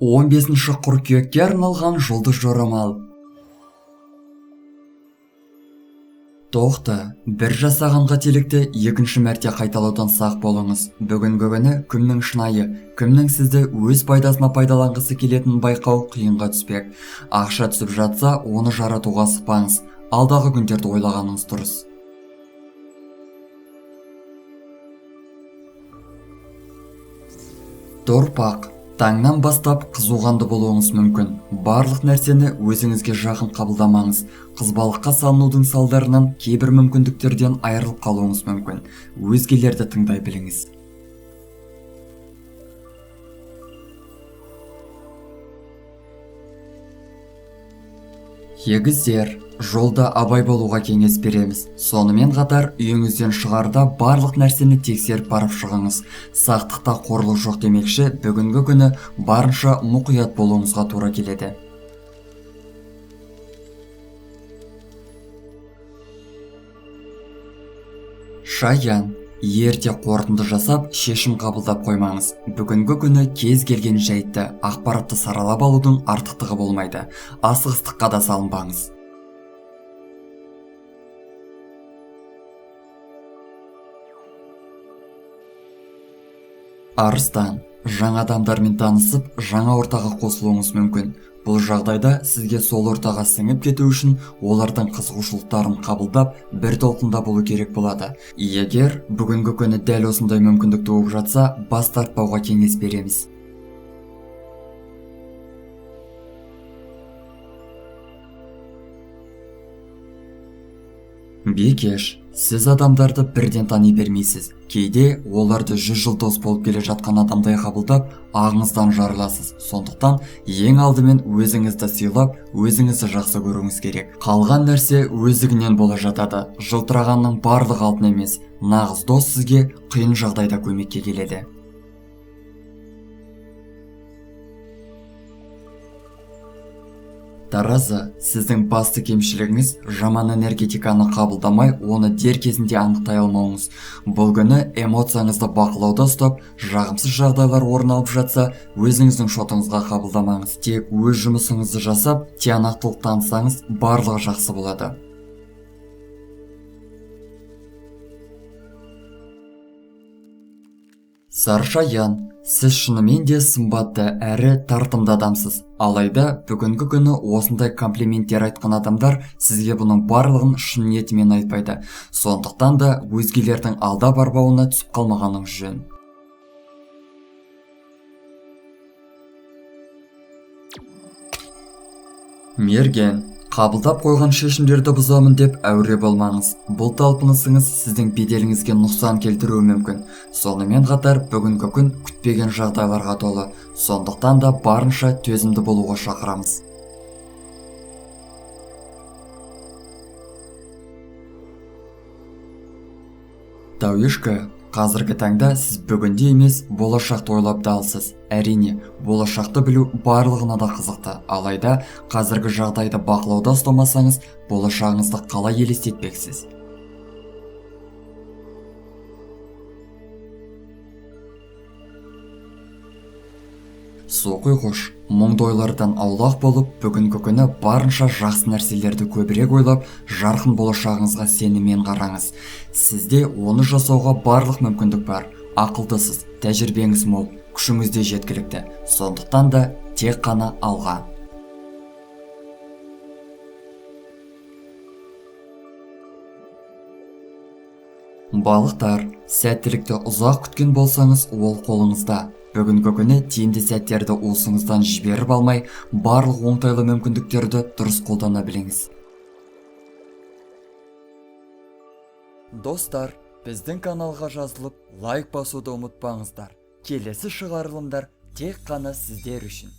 15 қыркүйекке арналған жұлдыз жорамал. Тоқта, бір жасаған қателікті екінші мәрте қайталаудан сақ болыңыз. Бүгінгі күні кімнің шынайы, кімнің сізді өз пайдасына пайдаланғысы келетінін байқау қиынға түспек. Ақша түсіп жатса, оны жаратуға асықпаңыз. Алдағы күндерді ойлағаныңыз дұрыс. Торпақ, таңнан бастап қызуқанды болуыңыз мүмкін. Барлық нәрсені өзіңізге жақын қабылдамаңыз. Қызбалыққа салынудың салдарынан кейбір мүмкіндіктерден айырылып қалуыңыз мүмкін. Өзгелерді тыңдай біліңіз. Егіздер, жолда абай болуға кеңес береміз. Сонымен қатар үйіңізден шығарда барлық нәрсені тексеріп барып шығыңыз. Сақтықта қорлық жоқ демекші, бүгінгі күні барынша мұқият болуыңызға тура келеді. Шаян, ерте қорытынды жасап, шешім қабылдап қоймаңыз. Бүгінгі күні кез келген жайтты, ақпаратты саралап алудың артықтығы болмайды. Асығыстыққа да салынбаңыз. Арыстан, жаңа адамдармен танысып, жаңа ортаға қосылуыңыз мүмкін. Бұл жағдайда сізге сол ортаға сіңіп кету үшін олардың қызығушылықтарын қабылдап, бір толқында болу керек болады. Егер бүгінгі күні дәл осындай мүмкіндік туып жатса, бас тартпауға кеңес береміз. Бекеш, сіз адамдарды бірден тани бермейсіз. Кейде оларды 100 жыл дос болып келе жатқан адамдай қабылдап, ағыңыздан жарыласыз. Сондықтан ең алдымен өзіңізді сыйлап, өзіңізді жақсы көруіңіз керек. Қалған нәрсе өздігінен бола жатады. Жылтырағанның барлығы алтын емес. Нағыз дос сізге қиын жағдайда көмекке келеді. Таразы, сіздің басты кемшілігіңіз жаман энергетиканы қабылдамай, оны дер кезінде анықтай алмауыңыз. Бұл күні эмоцияңызды бақылауда ұстап, жағымсыз жағдайлар орын алып жатса, өзіңіздің шотыңызға қабылдамаңыз. Тек өз жұмысыңызды жасап, тиянақтылық танытсаңыз, барлығы жақсы болады. Саршаян, сіз шынымен де сымбатты әрі тартымды адамсыз. Алайда бүгінгі күні осындай комплименттер айтқан адамдар сізге бұның барлығын шын ниетімен айтпайды. Сондықтан да өзгелердің алдап арбауына түсіп қалмағаныңыз жөн. Мерген, қабылдап қойған шешімдерді бұзамын деп әуре болмаңыз. Бұл талпынысыңыз сіздің беделіңізге нұқсан келтіруі мүмкін. Сонымен қатар бүгінгі күн күтпеген жағдайларға толы. Сондықтан да барынша төзімді болуға шақырамыз. Тауешкі, қазіргі таңда сіз бүгінде емес, болашақты ойлап та алсыз. Әрине, болашақты білу барлығына да қызықты. Алайда, қазіргі жағдайды бақылауда ұстамасаңыз, болашағыңызды қалай елестетпексіз? Соқиғыш, мұңды ойлардан аулақ болып, бүгінгі күні барынша жақсы нәрселерді көбірек ойлап, жарқын болашағыңызға сеніммен қараңыз. Сізде оны жасауға барлық мүмкіндік бар. Ақылдысыз, тәжірибеңіз мол, күшіңіз де жеткілікті. Сондықтан да тек қана алға. Балықтар, сәттілікті ұзақ күткен болсаңыз, ол қолыңызда. Бүгінгі күні тиімді сәттерді уысыңыздан жіберіп алмай, барлық оңтайлы мүмкіндіктерді дұрыс қолдана біліңіз. Достар, біздің каналға жазылып, лайк басуды ұмытпаңыздар. Келесі шығарылымдар тек қана сіздер үшін.